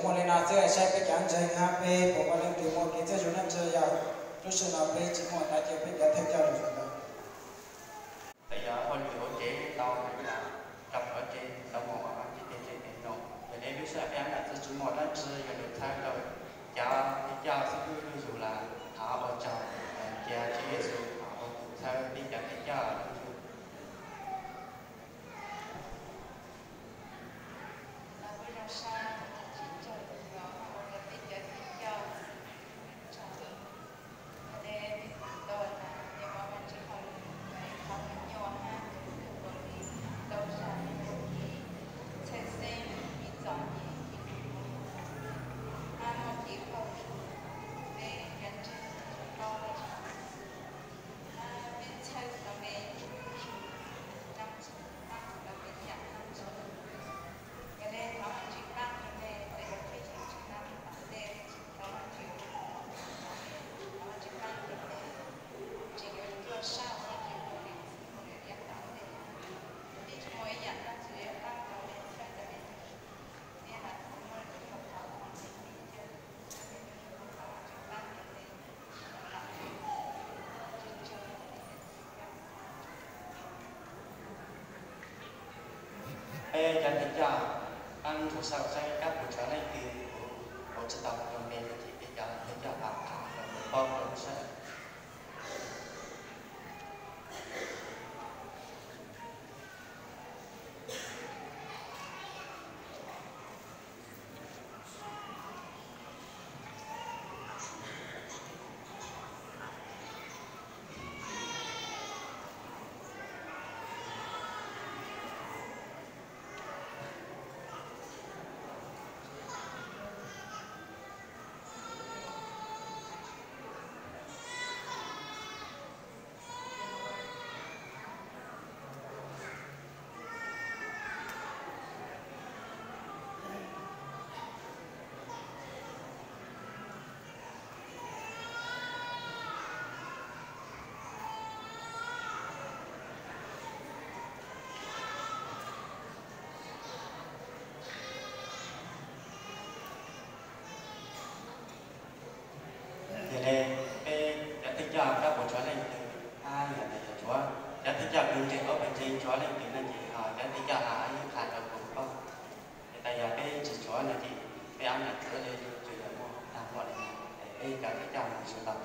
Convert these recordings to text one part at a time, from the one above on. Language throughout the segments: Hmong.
Muaj li no xwb, saib peb cov ntseeg hab peb puas muaj leej twg muaj kev txawj zug dab tsi, yog lub sij hawm no peb tsis muaj no ces peb cov thawj coj lug zug tau. Txawm yog hauj lwm hauv tsev tau, yog rau hauv tsev tau mus ua tsev tsev tsev no, yog li lub sij hawm peb lam txwv tsis muaj dab tsi yuav lug txhawb rau cov thawj coj xib hwb lug zug lawm, thov ua tsaug cia Tswv Yexus ua tus txhawb peb cov thawj coj lug zug. Peb cov thawj coj, peb ntsuas xav saib kab puas tshuav leej twg, kuv tsis tau rau npe no ces peb cov thawj coj pab rau lawv paub rau lub sij hawm. Yog li peb cov thawj coj kab puas tshuav leej twg, hab yog tias tshuav cov thawj coj kws ntseeg paub kws ntseeg tshuav leej twg no ces ho cov thawj coj ho yeej qha rau kuv paub. Ces tas yog peb tsis tshuav no ces peb ob nam txiv le tsuas yog muaj tag npaum li no, peb cov thawj coj mus tsis tau.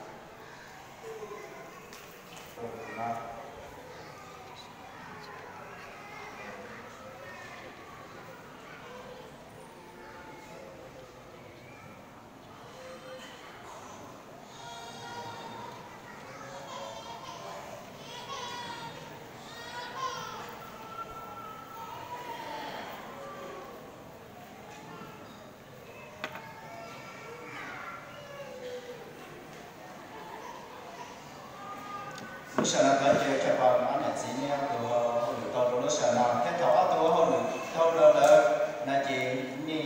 Lub sij hawm no thov caw tshaj plaws ob niam txiv nej ob tug hauj lwm tau rau lub sij hawm no, thiab thaum ob tug hauj lwm tau rau lawm no ces nej,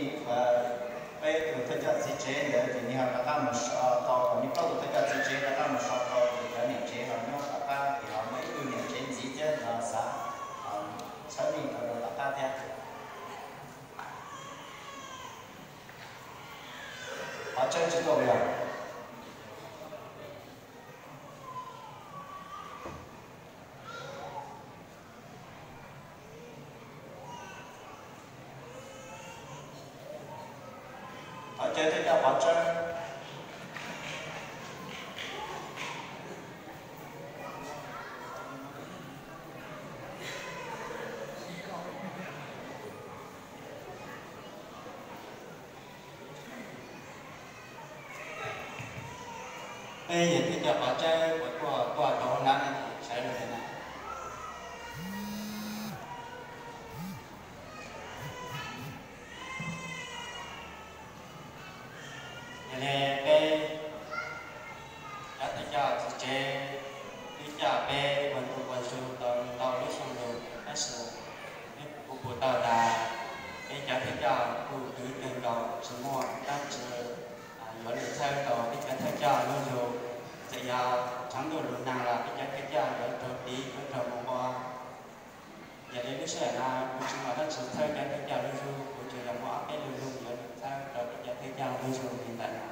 peb tus thawj coj txiv tsev ntawd ces nej ho rov qab mus so tau, kom nej plaub tus thawj coj txiv tsev rov qab mus so tau ces cov niam tsev ho nyob tom qab ces ho muaj ib tug niam tsev ntxiv thiab no xav txhawb nej rov rau tom qab thiab. Qhov tseeb tsis tuaj yog. Thov caw thawj coj pov tsawb. Peb yog thawj coj pov tsawb uas tuaj tuaj rau hauv nab no ces sawv los li no. Yog li peb cov thawj coj txiv tsev twb coj peb ua ntu ua ntsuj tau ntau lub xyoo lawm tab sis kuv pum tau tas peb cov thawj coj kuj twv kawg nkaus tsis muaj dab tsi yuav lug txhawb tau peb cov thawj coj lug zug. Txawm yog tshav ntuj lug nag los peb cov thawj coj yuav raug tiv yuav raug mus ua. Yog li lub sij hawm no kuv tsis muaj dab tsi txhawb cov thawj coj lug zug, kuv tsuas yog muaj ob peb lug lug yuav lug Thawb rau ib co thawj coj hlub tshua li ntawm no.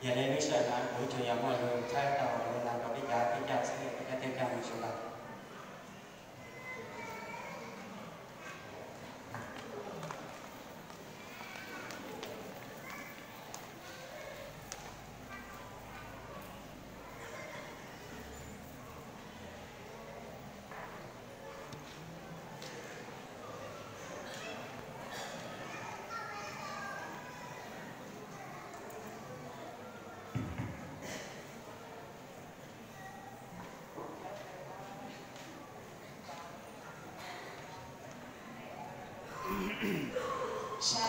Yog li lub sij hawm no kuv tsuas yog muaj lus thawb tau lus no rau peb cov thawj coj xwb, peb cov thawj coj mus tsis tau. Sab